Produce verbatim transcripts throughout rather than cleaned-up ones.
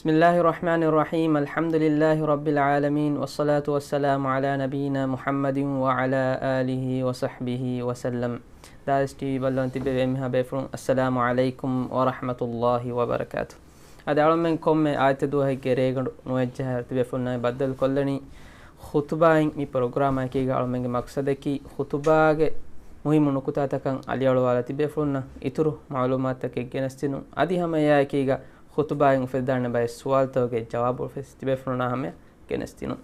بسم الله الرحمن الرحيم. الحمد لله رب العالمين، والصلاة والسلام على نبينا محمد وعلى آله وصحبه وسلم. ދާއިސް ޓީވީ ބައްލަވަން ތިބެވޭ އެންމެހާ ބޭފުޅުން، އައްސަލާމު ޢަލައިކުމް ވަރަޙްމަތުﷲި ވަބަރަކާތު. އަދި އަޅުމެން ކޮންމެ އާދިއްތަ ދުވަހެއްގެ ރޭގަނޑު ނުވައްޖަހާ ތިބޭފުޅުންނާއި ބައްދަލު ކޮށްލަނީ ޚުތުބާއިން މި ޕްރޮގްރާމާ އެކީގަ. އަޅުމެންގެ މަޤްޞަދަކީ ޚުތުބާގެ މުހިއްމު ނުކުތާތަކަށް އަލިއަޅުވާލާ ތިބޭފުޅުންނަށް އިތުރު މަޢުލޫމާތުތަކެއް ގެނެސްދިނުން. އަދި ހަމަ އެއާއެކީގަ ޚުތުބާއިން އުފެދިދާނެ ބައެއް ސުވާލުތަކުގެ ޖަވާބު ވެސް ތިބޭފުޅުންނާ ހަމަޔަށް ގެނެސްދިނުން.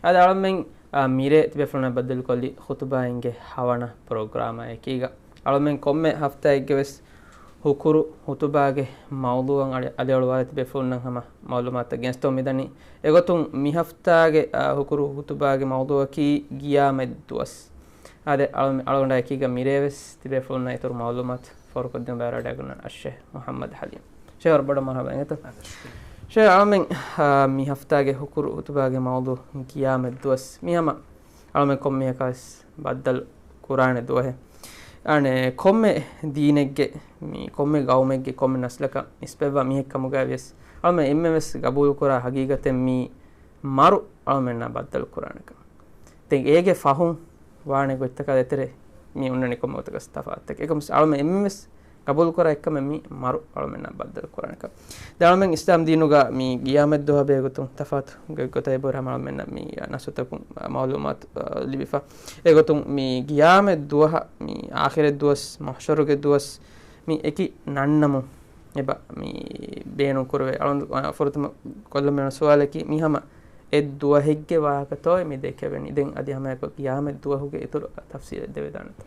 އަދި އަޅުމެން، އާ، މިރޭ ތިބޭފުޅުންނާ ބައްދަލުކޮށްލީ ޚުތުބާއިންގެ ހަވަނަ ޕްރޮގްރާމާ އެކީގަ. އަޅުމެން ކޮންމެ ހަފްތާއެއްގެ ވެސް ހުކުރު ޚުތުބާގެ މައުޟޫޢަށް އަލި-، އަލިއަޅުވާލާ ތިބޭފުޅުންނަށް ހަމަ މަޢުލޫމާތުތައް ގެނެސްދެމުން މިދަނީ. އެގޮތުން މި ހަފްތާގެ، އާ، ހުކުރު ޚުތުބާގެ މައުޟޫޢަކީ ގިޔާމަތް ދުވަސް. އާދެ، އަޅު-، އަޅުގަނޑާ އެކީގަ މިރޭ ވެސް ތިބޭފުޅުންނަށް އިތުރު މަޢުލޫމާތު ފޯރުކޮށްދިނުން ބައިވެރިވެވަޑައިގަންނަވާ އައްޝޭޚް މުޙައްމަދު ޙަލީމް. ޝޭޚް ވަރަށް ބޮޑަށް މަރުޙަބާ އިނގޭތަ؟ ޝޭޚް އަޅުމެން، އާ، މި ހަފްތާގެ ހުކުރު ޚުތުބާގެ މައުޟޫޢު ގިޔާމަތް ދުވަސް. މި ހަމަ އަޅުމެން ކޮންމެއަކަށް ވެސް ބައްދަލު ކުރާނެ ދުވަހެއް. އަނެއް ކޮންމެ ދީނެއްގެ، މި ކޮންމެ ގައުމެއްގެ ކޮންމެ ނަސްލަކަށް ނިސްބަތްވާ މީހެއް ކަމުގައި ވިޔަސް، އަޅުމެން އެންމެން ވެސް ގަބޫލުކުރާ ހަގީގަތެއް މީ މަރު އަޅުމެންނާ ބައްދަލު ކުރާނެކަން. ދެން އޭގެ ފަހުން ވާނެ ގޮތްތަކާ ދޭތެރޭ މި އޮންނަނީ ކޮންމެ ގޮތަކަސް ތަފާތުތަކެއް. އެކަމަސް އަޅުމެން އެންމެން ވެސް ގަބޫލުކުރާ އެއްކަމެއް މީ މަރު އަޅުމެންނާ ބައްދަލު ކުރާނެކަން. ދެން އަޅުމެން އިސްލާމް ދީނުގަ މި ގިޔާމަތް ދުވަހާ ބެހޭގޮތުން ތަފާތު ގޮތްގޮތަށް އެބަހުރި ހަމަ އަޅުމެންނަށް މި ނަސްސުތަކުން މައުލޫމާތު، އާ، ލިބިފަ. އެގޮތުން މި ގިޔާމަތް ދުވަހަށް މި އާޚިރަތް ދުވަސް، މަޙްޝަރުގެ ދުވަސް މި އެކި ނަންނަމުން އެބަ މި ބޭނުން ކުރެވޭ. އަޅުން، އާ، ފުރަތަމަ ކޮށްލަން ބޭނުން ސުވާލަކީ މި ހަމަ އެއް ދުވަހެއްގެ ވާހަކަތޯއޭ މި ދެކެވެނީ؟ ދެން އަދި ހަމައެކަށް ގިޔާމަތް ދުވަހުގެ އިތުރު ތަފްސީލެއް ދެވިދާނެތަ؟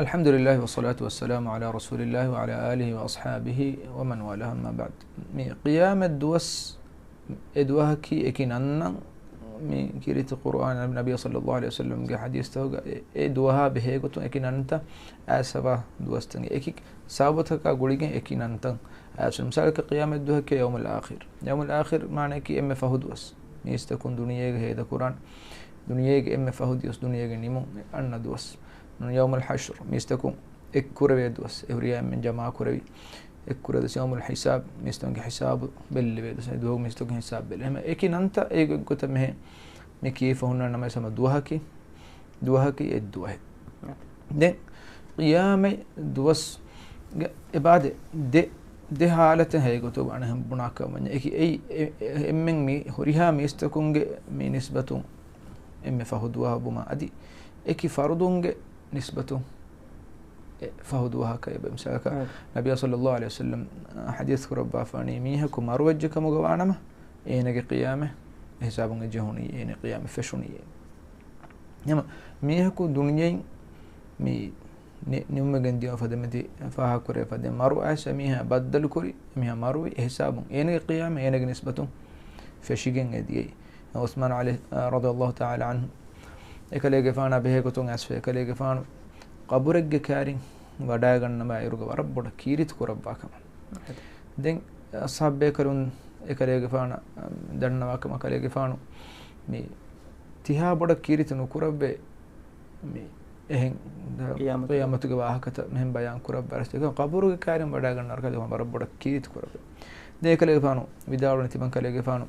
الحمد لله والصلاة والسلام على رسول الله وعلى آله وأصحابه ومن والاه، أما بعد. މި ޤިޔާމަތް ދުވަސް، އެ ދުވަހަކީ އެކި ނަންނަން، މި ކީރިތި ޤުރުއާން، ނަބީ ޞައްލައްލާހު ޢަލައިހި ވަސައްލަމްގެ ޙަދީޘްތަކުގަ އެ، އެ ދުވަހާ ބެހޭގޮތުން އެކި ނަންތައް އައިސްފަވާ ދުވަސްތަކެއް. އެކި ސަބަބުތަކާ ގުޅިގެން އެކި ނަންތައް އައިސް. މިސާލަކަށް ޤިޔާމަތް ދުވަހަކީ ޔައުމުލް އާޚިރު. ޔައުމުލް އާޚިރު މާނައަކީ އެންމެ ފަހު ދުވަސް. މީސްތަކުން ދުނިޔޭގަ ހޭދަކުރާނެ. ދުނިޔޭގެ އެންމެ ފަހު ދުވަސް، ދުނިޔޭގެ ނިމުން އަންނަ ދުވަސް. ޔައުމުލް ޙަޝްރު، މީސްތަކުން އެއްކުރެވޭ ދުވަސް، އެ ހުރިހާ އެންމެން ޖަމާކުރެވި، އެއްކުރެވޭ ދުވަސް. ޔައުމުލް ޙިސާބް، މީސްތަކުންގެ ޙިސާބު ބެއްލެވޭ ދުވަސް، އެ ދުވަހު މީސްތަކުން ޙިސާބް ބެއްލެވޭ. ހަމަ އެކި ނަންތައް އެ ގޮތަށް މެހެ މި ކީފަ ހުންނަ ނަމަވެސް ހަމަ ދުވަހަކީ، ދުވަހަކީ އެއް ދުވަހެއް. ދެން ޤިޔާމަތް ދުވަސް ގެ އެބާދެ ދެ، ދެ ޙާލަތެއް ހައިގޮތުގަ އަނެއް ބުނާކަމަށް ވަންޏާ، އެކި އެއީ އެ، އެ، އެންމެން މި ހުރިހާ މީސްތަކުންގެ މި ނިސްބަތުން އެންމެ ފަހު ދުވަހަށް ވުމާ އަދި އެކި ފަރުދުންގެ ނިސްބަތުން އެ ފަހު ދުވަހަކަށް އެބަ. މިސާލަކަށް، ނަބިއްޔާ ޞައްލައްލާހު ޢަލައިހި ވަސައްލަމް ޙަދީޘް ކުރައްވާފާނީ، މީހަކު މަރުވެއްޖެ ކަމުގަ ވާނަމަ، އޭނަގެ ޤިޔާމަތް އެ ހިސާބުން އެ ޖެހުނީ، އޭނަ ޤިޔާމަތް ފެށުނީ. އެހެން މީހަކު ދުނިޔެއިން މި ނި-، ނިމުމެގެން ދިޔަ ފަދަމެތި ފާހަގަކުރޭ ފަދަ މަރު އައިސް އެމީހާ ބައްދަލުކުރި، އެމީހާ މަރުވި އެހިސާބުން އޭނަގެ ޤިޔާމަތް އޭނަގެ ނިސްބަތުން ފެށިގެން އެ ދިޔައީ. ޢުސްމާނު ޢަލީ، ރަޟިޔައްލާހު ތަޢާލާ ޢަންހު، އެކަލޭގެފާނާ ބެހޭގޮތުން އައިސްފަ އެކަލޭގެފާނު ޤަބުރެއްގެ ކައިރިން ވަޑައިގަންނަވާ އިރުގަ ވަރަށް ބޮޑަށް ކީރިތި ކުރައްވާ ކަމަށް. ދެން އަޞްޙާބު ބޭކަލުން އެކަލޭގެފާނަށް ދަންނަވާ ކަމަށް ކަލޭގެފާނު މި ތިހާ ބޮޑަށް ކީރިތި ނުކުރައްވޭ. މި އެހެން ޤިޔާމަތުގެ، ޤިޔާމަތުގެ ވާހަކަތައް މިހެން ބަޔާން ކުރައްވާ ރަސްތެކެ ޤަބުރުގެ ކައިރިން ވަޑައިގަންނަވާ ކަލޭގެފާނު ވަރަށް ބޮޑަށް ކީރިތި ކުރައްވޭ. ދެން އެކަލޭގެފާނު ވިދާޅުވަނީ ތިމަން ކަލޭގެފާނު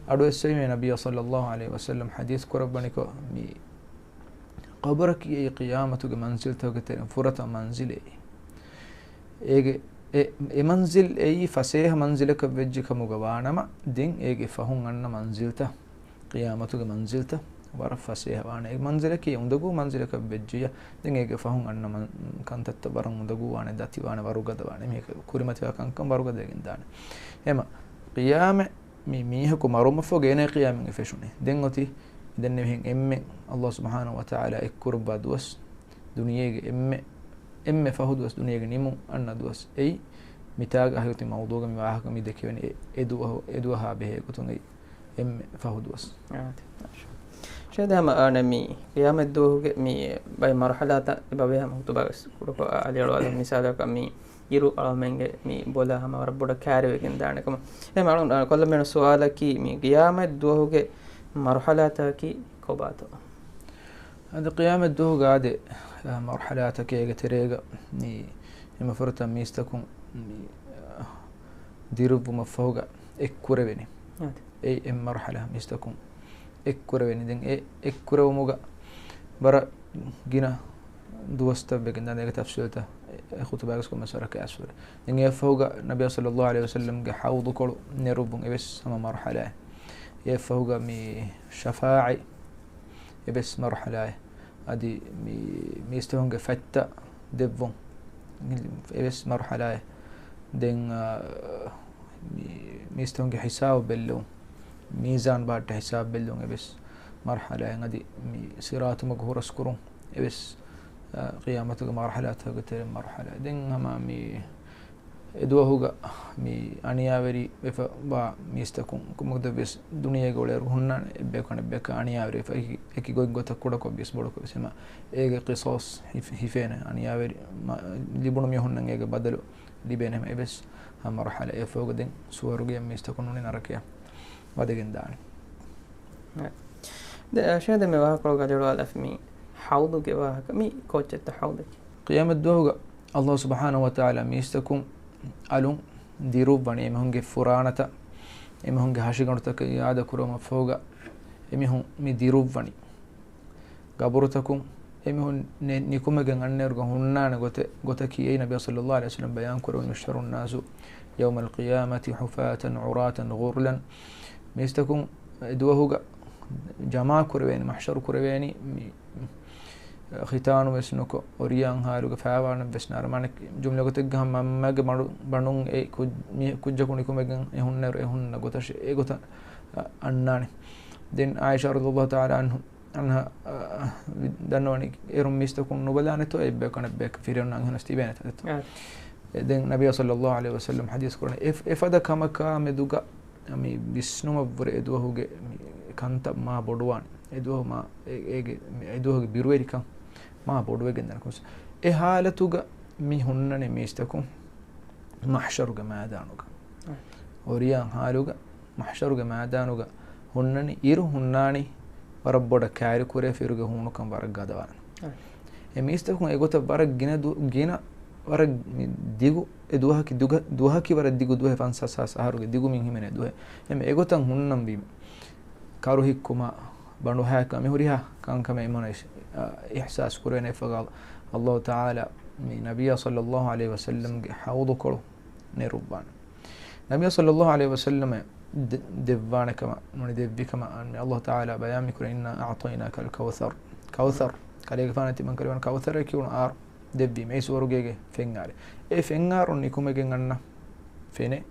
އަޑުއެއްސެވީމޭ ނަބިއްޔާ ޞައްލައްލާހު ޢަލައިހި ވަސައްލަމް ޙަދީޘް ކުރައްވަނިކޮށް، މި ޤަބުރަކީ އެއީ ޤިޔާމަތުގެ މަންޒިލްތަކުގެ ތެރެއިން ފުރަތަމަ މަންޒިލެއް. އޭގެ އެ، އެ މަންޒިލް އެއީ ފަސޭހަ މަންޒިލަކަށް ވެއްޖެ ކަމުގަ ވާނަމަ، ދެން އޭގެ ފަހުން އަންނަ މަންޒިލްތައް، ޤިޔާމަތުގެ މަންޒިލްތައް ވަރަށް ފަސޭހަވާނެ. އެ މަންޒިލަކީ އުނދަގޫ މަންޒިލަކަށް ވެއްޖެޔާ، ދެން އޭގެ ފަހުން އަންނަ މަން-، ކަންތައްތައް ވަރަށް އުނދަގޫވާނެ، ދަތިވާނެ، ވަރުގަދަވާނެ. މީހަކު ކުރިމަތިވާ ކަންކަން ވަރުގަދަވެގެން ދާނެ. އެހެންމަ ޤިޔާމަތް މި މީހަކު މަރުމަށްފަހު އޭނަ ޤިޔާމަތް ފެށުނީ. ދެން އޮތީ ދެންނެވިހެން އެންމެން ﷲ ސުބްޙާނަހޫ ވަތަޢާލާ އެއްކުރައްވާ ދުވަސް، ދުނިޔޭގެ އެންމެ، އެންމެ ފަހު ދުވަސް، ދުނިޔޭގެ ނިމުން އަންނަ ދުވަސް. އެއީ މިތާގަ އަހަރުތި މައުޟޫޢުގަ މި ވާހަކަ މި ދެކެވެނީ އެ، އެ ދުވަހު، އެ ދުވަހާ ބެހޭ ގޮތުން އެއީ އެންމެ ފަހު ދުވަސް. ޝޭޚް ހަމަ އަނެއް މި ޤިޔާމަތް ދުވަހުގެ މި ބައެއް މަރުޙަލާތައް އެބަވޭ ހަމަ ޚުތުބާގަސް ކުޑަކޮށް އަލިއަޅުވާލަން. މިސާލަކަށް މި އިރު އަޅަމެންގެ މި ބޮލާ ހަމަ ވަރަށް ބޮޑަށް ކައިރިވެގެން ދާނެ ކަމަށް. އެހެން އަޅުން ކޮށްލަން ބޭނުން ސުވާލަކީ މި ޤިޔާމަތް ދުވަހުގެ މަރުޙަލާތަކީ ކޮބާތޯ؟ އަދި ޤިޔާމަތް ދުވަހުގަ އާދެ، އަ، މަރުޙަލާތަކެއް އޭގެ ތެރޭގަ މި ހަމަ ފުރަތަމަ މީސްތަކުން މި، އަ، ދިރުއްވުމަށްފަހުގަ އެއްކުރެވެނީ. އެ އެއް މަރުޙަލާ މީސްތަކުން އެއްކުރެވޭނީ. ދެން އެ އެއްކުރެވުމުގަ ވަރަށް ގިނަ ދުވަސްތައް ވެގެން ދާނެ. އޭގެ ތަފްސީލްތައް އެ ޚުތުބާގެ ކޮންމެސް ވަރަކަށް އަސްވަރެ. ދެން އެއަށްފަހުގަ ނަބީ ޞައްލައްލާހު ޢަލައިހި ވަސައްލަމްގެ ޙައުޟުކޮޅު ނެރުއްވުން އެވެސް ހަމަ މަރުޙަލާއެއް. އެއަށްފަހުގަ މި ޝަފާޢަތް އެވެސް މަރުޙަލާއެއް. އަދި މި މީސްތަކުންގެ ފަތްތައް ދެއްވުން އެވެސް މަރުޙަލާއެއް. ދެން، އާ، މި މީސްތަކުންގެ ހިސާބު ބެއްލެވުން، މީޒާން ބާއްޓަށް ހިސާބު ބެއްލެވުން އެވެސް މަރުޙަލާއެއް. އަދި މި ޞިރާޠު މަގު ހުރަސްކުރުން އެވެސް، އާ، ޤިޔާމަތުގެ މަރުޙަލާތަކުގެ ތެރެއިން މަރުޙަލާއެއް. ދެން ހަމަ މި އެދުވަހުގަ މި އަނިޔާވެރި ވެފަ ވާ މީސްތަކުން ކޮންމެ ގޮތެއްވިޔަސް ދުނިޔޭގަ އުޅޭއިރު ހުންނާނެ އެއްބަޔަކު އަނެއްބަޔަކާ އަނިޔާވެރި ވެފަ އެކި، އެކި ގޮތް ގޮތަށް ކުޑަކޮށްވިޔަސް ބޮޑުކޮށްވިޔަސް ހަމަ އޭގެ ޤިޞާޞް ހި، ހިފޭނެ. އަނިޔާވެރި މަ، ލިބުނު މީހުންނަށް އޭގެ ބަދަލު ލިބޭނެ ހަމަ އެވެސް ހަމަ މަރުޙަލާ. އެއަށްފަހުގަ ދެން ސުވަރުގެއަށް މީސްތަކުން ނޫނީ ނަރަކަޔަށް ވަދެގެން ދާނެ. ދެ، ޝޭޚް ދެ މި ވާހަކަކޮޅުގަ އަޑުއަޅާލަފި މި ޙައުޟުގެ ވާހަކަ މި ކޯއްޗެއްތަ ޙައުޟަކީ؟ ޤިޔާމަތްދުވަހުގަ ﷲ ސުބްޙާނަހޫ ވަތަޢާލާ މީސްތަކުން އަލުން ދިރުއްވަނީ އެމީހުންގެ ފުރާނަތައް، އެމީހުންގެ ހަށިގަނޑުތަކަށް އިޢާދަ ކުރުމަށްފަހުގަ އެމީހުން މި ދިރުއްވަނީ. ގަބުރުތަކުން އެމީހުން ނެ، ނިކުމެގެން އަންނައިރުގަ ހުންނާނެ ގޮތެއް، ގޮތަކީ އެއީ ނަބީ ޞައްލައްލާހު ޢަލައިހި ވަސައްލަމް ބަޔާން ކުރެވުނު، يحشر الناس يوم القيامة حفاة عراة غرلا. މީސްތަކުން އެދުވަހުގަ ޖަމާ ކުރެވޭނީ، މަޙްޝަރު ކުރެވޭނީ، މި، ޚިތާނު ވެސް ނުކޮށް، އޮރިޔާން ޙާލުގަ ފައިވާނަށް ވެސް ނާރަ. މާނަ ޖުމްލަ ގޮތެއްގަ ހަމަ މަންމަގެ މަޑު، ބަނޑުން އެ ކު، މި ކުއްޖަކު ނިކުމެގެން އެ ހުންނައިރު އެ ހުންނަ ގޮތަށް އެ ގޮތަށް އަންނާނެ. ދެން ޢާއިޝާ ރަޟިޔައްލާހު ތަޢާލާ ޢަންހަ، އަންހާ، އަ، ދަންނަވަނީ އޭރުން މީސްތަކުން ނުބަލާނެތޯ އެއްބަޔަކު އަނެއްބަޔަކަށް ފިރިހެނުން އަންހެނަސް ތިބޭނެތޯ ދެއްތޯ. އާ. އެ ދެން ނަބީ ޞައްލައްލާހު ޢަލައިހި ވަސައްލަމް ޙަދީޘް ކުރަނީ އެ، އެފަދަ ކަމަކާ މެދުގަ މި ވިސްނުމަށްވުރެ އެދުވަހުގެ މި ކަންތައް މާ ބޮޑުވާނެ. އެދުވަހު މާ، އެ، އޭގެ، އެދުވަހުގެ ބިރުވެރިކަން މާ ބޮޑުވެގެން ދާނެ. އެ ޙާލަތުގަ މި ހުންނަނީ މީސްތަކުން މަޙްޝަރުގެ މައިދާނުގަ. އޮރިޔާން ޙާލުގަ މަޙްޝަރުގެ މައިދާނުގަ ހުންނަނީ، އިރު ހުންނާނީ ވަރަށް ބޮޑަށް ކައިރިކުރެވިފަ އިރުގެ ހޫނުކަން ވަރަށް ގަދަވާނެ. އެ މީސްތަކުން އެގޮތަށް ވަރަށް ގިނަ ދު، ގިނަ ވަރަށް މި ދިގު އެ ދުވަހަކީ ދުގަ، ދުވަހަކީ ވަރަށް ދިގު ދުވަހެއް، ފަންސާސް ހާސް އަހަރުގެ ދިގު މިން ހިމެނޭ ދުވަހެއް. އެމެ އެގޮތަށް ހުންނަންވީމަ ކަރުހިއްކުމާ، ބަނޑުހައިކާ މި ހުރިހާ ކަންކަމެއް އެމަނަށް އިޙް، އާ، އިޙްސާސް ކުރެވޭނެ އެފަގާ ﷲ ތަޢާލާ މި ނަބިއްޔާ ޞައްލައްލާހު ޢަލައިހި ވަސައްލަމްގެ ޙައުޟުކޮޅު ނެރުއްވާނެ. ނަބިއްޔާ ޞައްލައްލާހު ޢަލައިހި ވަސައްލަމަށް ދެ، ދެއްވާނެ ކަމަށް، ނޫނީ ދެއްވި ކަމަށް، މި ﷲ ތަޢާލާ ބަޔާން މި ކުރޭ، إنا أعطيناك الكوثر. ކައުޘަރު، ކަލޭގެފާނަށް ތިމަން ކަލޭގެފާނަށް ކައުޘަރޭ ކިޔުނު އާރު ދެއްވީމަ، އެއީ ސުވަރުގޭގެ ފެންއާރެއް. އެ ފެންއާރުން ނިކުމެގެން އަންނަ ފެނެއް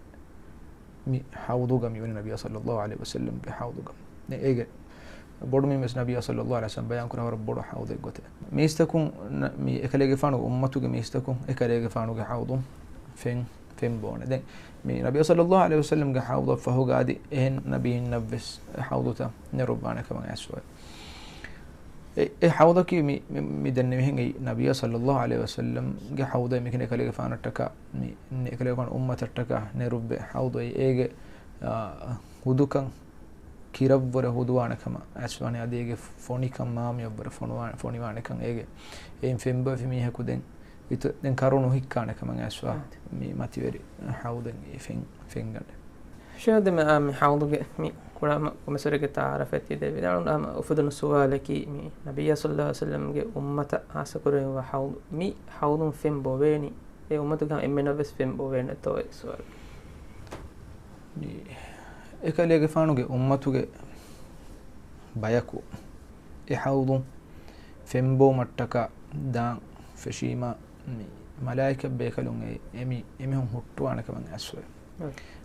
މި ޙައުޟުގަ މިވަނީ ނަބިއްޔާ ޞައްލައްލާހު ޢަލައިހި ވަސައްލަމްގެ ޙައުޟުގަ. އެ، އޭގެ ބޮޑުމިން ވެސް ނަބިއްޔާ ޞައްލައްލާހު ޢަލައިހި ވަސައްލަމް ބަޔާން ކުރާ ވަރަށް ބޮޑު ޙައުޟެއް ގޮތެއް. މީސްތަކުން ނަ، މި އެކަލޭގެފާނުގެ އުއްމަތުގެ މީސްތަކުން އެކަލޭގެފާނުގެ ޙައުޟުން ފެން، ފެން ބޯނެ. ދެން މި ނަބިއްޔާ ޞައްލައްލާހު ޢަލައިހި ވަސައްލަމްގެ ޙައުޟަށް ފަހުގަ އަދި އެހެން ނަބީންނަށް ވެސް އެ ޙައުޟުތައް ނެރުއްވާނެ ކަމަށް އައިސްފަވޭ. އެ، އެ ޙައުޟަކީ މި، މި، މި ދެންނެވިހެން އެއީ ނަބިއްޔާ ޞައްލައްލާހު ޢަލައިހި ވަސައްލަމްގެ ޙައުޟޭ މިކިނެ ކަލޭގެފާނަށްޓަކާ، މި، މި ކަލޭގެފާނު އުއްމަތަށްޓަކާ ނެރުއްވި ޙައުޟޭ އޭގެ، އާ، ހުދުކަން ކިރަށްވުރެ ހުދުވާނެ ކަމަށް އައިސްފަވާނެ އަދި އޭގެ ފޮނިކަން މާމިއަށްވުރެ ފޮނުވާ، ފޮނިވާނެ ކަން އޭގެ އެއިން ފެންބޮއެފި މީހަކު ދެން އިތު، ދެން ކަރު ނުހިއްކާނެ ކަމަށް އައިސްފަ މި މަތިވެރި ޙައުޟެއް އެ ފެން، ފެންގަނޑެއް. ޝޭޚް ދެ މި، އާ، މި ޙައުޟުގެ މި ކުރާ މަ، ކޮމެސަރެގެ ތަޢާރަފެއް ތި ދެ ވިދާޅުން އާ، އުފެދުނު ސުވާލަކީ މި ނަބިއްޔާ ޞައްލައްލާހު ޢަލައިހި ވަސައްލަމްގެ އުއްމަތަށް ހާއްސަކުރެވި ހައު، މި ހައުދުން ފެން ބޮވޭނީ އެ އުއްމަތުގެ ހަމަ އެންމެނަށް ވެސް ފެން ބޮވޭނެތޯ އެ ސުވާލު. މި އެކަލޭގެފާނުގެ އުއްމަތުގެ ބަޔަކު އެ ހައުދުން ފެން ބޯމަށްޓަކާ ދާން ފެށީމާ މި މަލާއިކަ ބޭކަލުން އެ، އެމި، އެމީހުން ހުއްޓުވާނެ ކަމަށް އައިސްފަވޭ.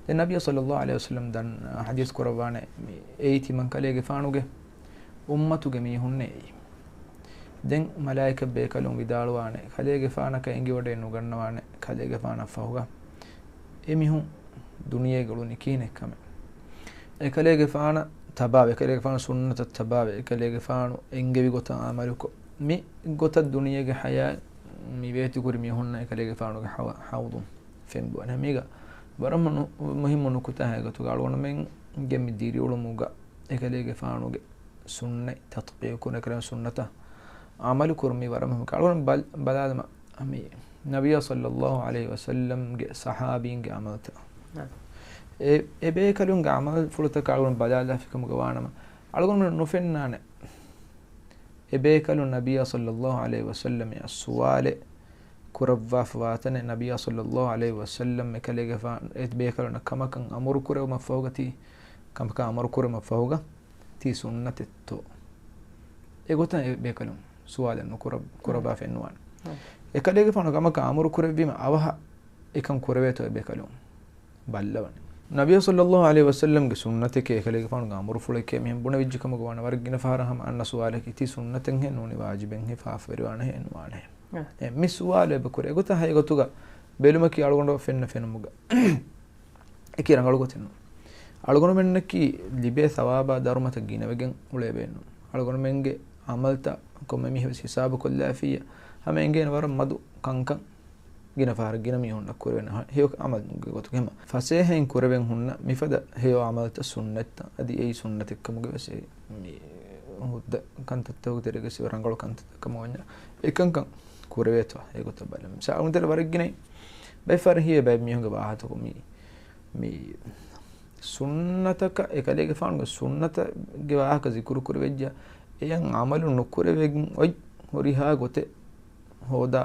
ދެން ނަބިއްޔާ ޞައްލައްލާހު ޢަލައިހި ވަސައްލަމް ދަން ޙަދީޘް ކުރައްވާނެ މި އެއީ ތިމަން ކަލޭގެފާނުގެ އުއްމަތުގެ މީހުންނޭ އެއީ. ދެން މަލާއިކަ ބޭކަލުން ވިދާޅުވާނެ، ކަލޭގެފާނަކަށް އެނގިވަޑައެއް ނުގަންނަވާނެ، ކަލޭގެފާނަށް ފަހުގަ އެމީހުން ދުނިޔޭގަ އުޅުނީ ކިހިނެއްކަމެއް. އެކަލޭގެފާނަށް ތަބާވެ، އެކަލޭގެފާނު ސުންނަތަށް ތަބާވެ، އެކަލޭގެފާނު އެންގެވި ގޮތަށް ޢަމަލުކޮށް، މި ގޮތަށް ދުނިޔޭގެ ޙަޔާތް މި ވޭތުކުރި މީހުންނަށް އެކަލޭގެފާނުގެ ޙައު، ޙައުދުން ފެންބޮވަން. މީގަ ވަރަށް މު، މުހިއްމު ނުކުތާ ހަގީގަތުގަ އަޅުގަނޑުމެންގެ މި ދިރިއުޅުމުގަ އެކަލޭގެފާނުގެ ސުންނަތް ތަޠްބީޤު ކުރުން، އެކަލޭގެފާނުގެ ސުންނަތަށް ޢަމަލު ކުރުން މީ ވަރަށް މުހިއްމު. އަޅުގަނޑު ބަލ، ބަލާލަމާ، މި ނަބިއްޔާ ޞައްލައްލާހު ޢަލައިހި ވަސައްލަމްގެ ޞަޙާބީންގެ ޢަމަލުތައް. އާ. އެ، އެ ބޭކަލުންގެ ޢަމަލުފުޅުތަކަށް އަޅުގަނޑު ބަލާލާފިކަމުގަ ވާނަމަ، އަޅުގަނޑުމެން ނުފެންނާނެ. އެ ބޭކަލުން ނަބިއްޔާ ޞައްލައްލާހު ޢަލައިހި ވަސައްލަމައަށް ސުވާލެއް ކުރައްވާފަ ވާތަނެއް، ނަބިއްޔާ ޞައްލައްލާހު ޢަލައިހި ވަސައްލަމް އެކަލޭގެފާނު އެ ބޭކަލުންނަށް ކަމަކަށް އަމުރު ކުރެވުމަށްފަހުގަ ތީ، ކަމަކަށް އަމުރު ކުރުމަށްފަހުގަ ތީ ސުންނަތެއްތޯ؟ އެގޮތަށް އެ ބޭކަލުން ސުވާލެއް ނުކުރަ-، ކުރައްވާފައެއް ނުވާނެ. އެކަލޭގެފާނު ކަމަކަށް އަމުރު ކުރެއްވީމަ އަވަހަށް އެކަން ކުރެވޭތޯ އެ ބޭކަލުން ބައްލަވަނީ. ނަބިއްޔާ ޞައްލައްލާހު ޢަލައިހި ވަސައްލަމްގެ ސުންނަތެކޭ، އެކަލޭގެފާނުގެ އަމުރުފުޅެކޭ މިހެން ބުނެވިއްޖެ ކަމުގަ ވާނެ. ވަރަށް ގިނަ ފަހަރަށް ހަމަ އަންނަ ސުވާލަކީ ތީ ސުންނަތެއްހޭ ނޫނީ ވާޖިބެއްހޭ ފާފަވެރިވާނެހޭ ނުވާނެހޭ. އެ، މި ސުވާލު އެބަ ކުރޭ. އެގޮތަށް ހައިގޮތުގަ ބެލުމަކީ އަޅުގަނޑަށް ފެންނަ ފެނުމުގަ އެކި ރަނގަޅު ގޮތެއް ނޫން. އަޅުގަނޑުމެންނަކީ ލިބޭ ސަވާބާ ދަރުމަތައް ގިނަވެގެން އުޅޭ ބައެއްނޫން. އަޅުގަނޑުމެންގެ ޢަމަލްތައް ކޮންމެ މީހެއް ވެސް ހިސާބު ކޮށްލާފިއްޔާ ހަމަ އެނގޭނެ ވަރަށް މަދު ކަންކަން ގިނަ ފަހަރަށް ގިނަ މީހުންނަށް ކުރެވޭނެ ހެޔޮ ޢަމަލުގެ ގޮތުގަ ހަމަ ފަސޭހައިން ކުރެވެން ހުންނަ މިފަދަ ހެޔޮ ޢަމަލްތައް ސުންނަތްތައް އަދި އެއީ ސުންނަތެއްކަމުގަ ވެސް މި ހުއްދަ ކަންތައްތަކުގެ ތެރޭގަ ވެސް ރަނގަޅު ކަންތައްތައް ކަމަށް ވަންޏާ އެކަންކަން ކުރެވޭތޯ އެގޮތަށް ބަލަން. މިސާލު ތެރެ ވަރަށް ގިނައި ބައެއް ފަހަރަށް ހީވޭ ބައެއް މީހުންގެ ވާހަކަތަކުން މި، މި ސުންނަތަކަށް އެކަލޭގެފާނުގެ ސުންނަތުގެ ވާހަކަ ޒިކުރު ކުރެވިއްޖެ އެޔަށް ޢަމަލު ނުކުރެވެގެން އޮތް ހުރިހާ ގޮތެއް ހޯދާ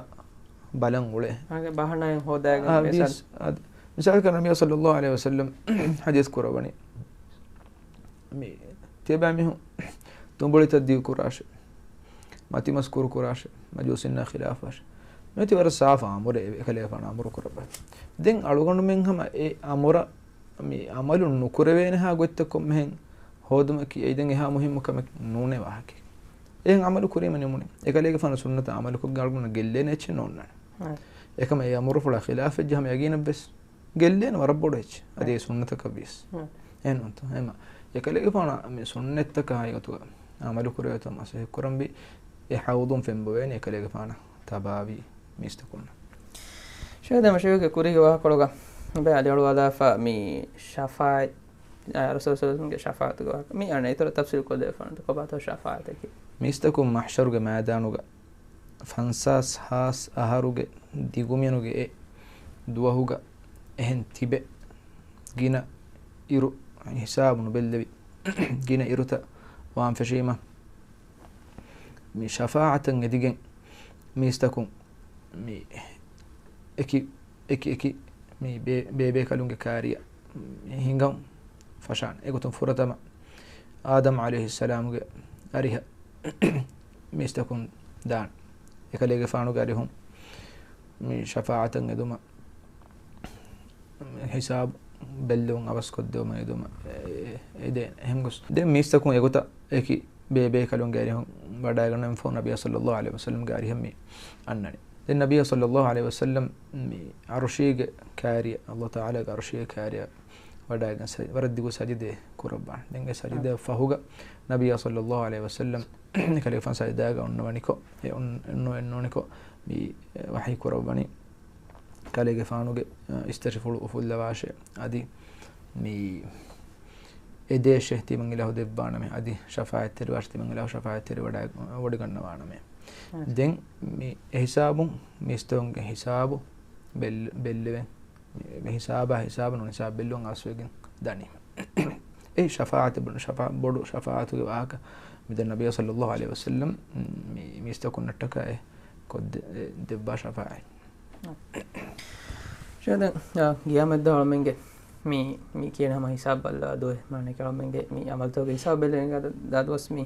ބަލަން އުޅޭ. އާގެ ބަހަނާއެއް ހޯދާގެން އާ، މިސާލް. ވިޔަސް، އާ، މިސާލަކަށް ނަބިއްޔާ ޞައްލައްލާހު ޢަލައިހި ވަސައްލަމް ޙަދީޘް ކުރައްވަނީ. މި ތިޔަބައިމީހުން ދުނބުޅިތައް ދިގު ކުރާށޭ. މަތިމަސް ކުރު ކުރާށޭ. މަޖޫސީންނާ ޚިލާފަށް. މިއޮތީ ވަރަށް ސާފު އަމުރެއް އެކަލޭގެފާނު އަމުރު ކުރައްވާ. ދެން އަޅުގަނޑުމެން ހަމަ އެ އަމުރަށް މި ޢަމަލު ނުކުރެވޭނެހާ ގޮތްތައް ކޮންމެހެން ހޯދުމަކީ އެއީ ދެން އެހާ މުހިއްމު ކަމެއް ނޫނޭ ވާހަކައެއް. އެހެން ޢަމަލު ކުރީމަ ނިމުނީ. އެކަލޭގެފާނު ސުންނަތަށް ޢަމަލުކޮށްގެން އަޅުގަނޑަށް ގެއްލޭނެ އެއްޗެއް ނޯންނާނެ. އެކަމަ އެ އަމުރުފުޅާ ޚިލާފެއްޖެ ހަމަ ޔަގީނަށްވެސް ގެއްލޭނެ ވަރަށް ބޮޑު އެއްޗެއް. އަދި އެ ސުންނަތަކަށް ވިޔަސް. އެހެން ނޫންތޯ؟ އެހެންމަ އެކަލޭގެފާނަށް މި ސުންނަތްތަކާ ހައިގަތުގަ އަމަލު ކުރެވޭތޯ މަސައްކަތް ކުރަންވީ. އެ ޙައުޟުން ފެންބޮވޭނެ އެކަލޭގެފާނަށް ތަބާވީ މީސްތަކުންނަށް. ޝޭޚް ދެން ޝޭޚްގެ ކުރީގެ ވާހަކަކޮޅުގަ އަލިއަޅުވާލާފަ މި ޝަފާޢަތް، އާ، ރަސޫލު ޞައްލައްލާހު ޢަލައިހި ވަސައްލަމްގެ ޝަފާޢަތުގެ ވާހަކަ. މި އަނެއް އިތުރަށް ތަފްޞީލް ކޮށްދެވިފާނެތަ ކޮބާތޯ ޝަފާޢަތަކީ؟ މީސްތަކުން މަޙްޝަރުގެ މައިދާނުގަ ފަންސާސް ހާސް އަހަރުގެ ދިގުމިނުގެ އެ ދުވަހުގަ އެހެން ތިބެ ގިނަ އިރު ހިސާބު ނުބެއްލެވި ގިނަ އިރުތައް ވާން ފެށީމަ، މި ޝަފާޢަތަށް އެދިގެން މީސްތަކުން މި އެކި، އެކި، އެކި މި ބޭ، ބޭބޭކަލުންގެ ކާރިއަށް ހިނގަން ފަށާނެ. އެގޮތުން ފުރަތަމަ އާދަމް ޢަލައިހިއްސަލާމުގެ އަރިހަށް މީސްތަކުން ދާން. އެކަލޭގެފާނުގެ އަރިހުން މި ޝަފާޢަތަށް އެދުމަށް ހިސާބު ބެއްލެވުން އަވަސްކޮށްދެވުމަށް އެދުމަށް އެ، އެ، އެދޭނެ. އެހެން ގޮސް ދެން މީސްތަކުން އެގޮތަށް އެކި ބޭބޭކަލުންގެ އަރިހުން ވަޑައިގަންނަވަން ފަހު ނަބިއްޔާ ޞައްލައްލާހު ޢަލައިހި ވަސައްލަމްގެ އަރިހަށް މި އަންނަނީ. ދެން ނަބިއްޔާ ޞައްލައްލާހު ޢަލައިހި ވަސައްލަމް މި ޢަރުޝީގެ ކާރިއަށް، ﷲ ތަޢާލާގެ ޢަރުޝީގެ ކާރިއަށް ވަޑައިގެން ސަ-، ވަރަށް ދިގު ސަޖިދައެއް ކުރައްވާނެ. ދެން އެ ސަޖިދައަށް ފަހުގަ ނަބިއްޔާ ޞައްލައްލާހު ޢަލައިހި ވަސައްލަމް ކަލޭގެފާނު ސަޖިދާގަ އޮންނަވަނިކޮށް، އެ އޮން-، އޮންނަ-، އޮންނަވަނިކޮށް މި ވަޙީ ކުރައްވަނީ ކަލޭގެފާނުގެ އިސްތަށިފުޅު އުފުއްލަވާށޭ. އަދި މި އެދޭށޭ ތިމަން އިލާހު ދެއްވާނަމޭ. އަދި ޝަފާޢަތްތެރިވާށޭ ތިމަން އިލާހު ޝަފާޢަތްތެރި ވަޑައި-، ވޮޑިގަންނަވާނަމޭ. ދެން މި އެހިސާބުން މީސްތަކުންގެ ހިސާބު ބެއްލެ-، ބެއްލެވެން. މި ހިސާބާ ހިސާބު ނޫން ހިސާބު ބެއްލުން އަވަސްވެގެން ދަނީ. އެ ޝަފާޢަތު ބުނު ޝަފާ-، ބޮޑު ޝަފާޢަތުގެ ވާހަކަ މި ދެން ނަބިއްޔާ ޞައްލައްލާހު ޢަލައިހި ވަސައްލަމް މި މީސްތަކުންނަށްޓަކާ އެ ކޮށްދެ-، އެ ދެއްވާ ޝަފާޢަތް. ޝޭޚް ދެން، އާ، ޤިޔާމަތްދުވަހު އަޅުމެންގެ މި، މި ކިޔަން ހަމަ ހިސާބު ބައްލަވާ ދުވަހެއް މާނައަކީ އަޅުމެންގެ މި އަމަލުތަކުގެ ހިސާބު ބެލެން ދާ ދުވަސް މި،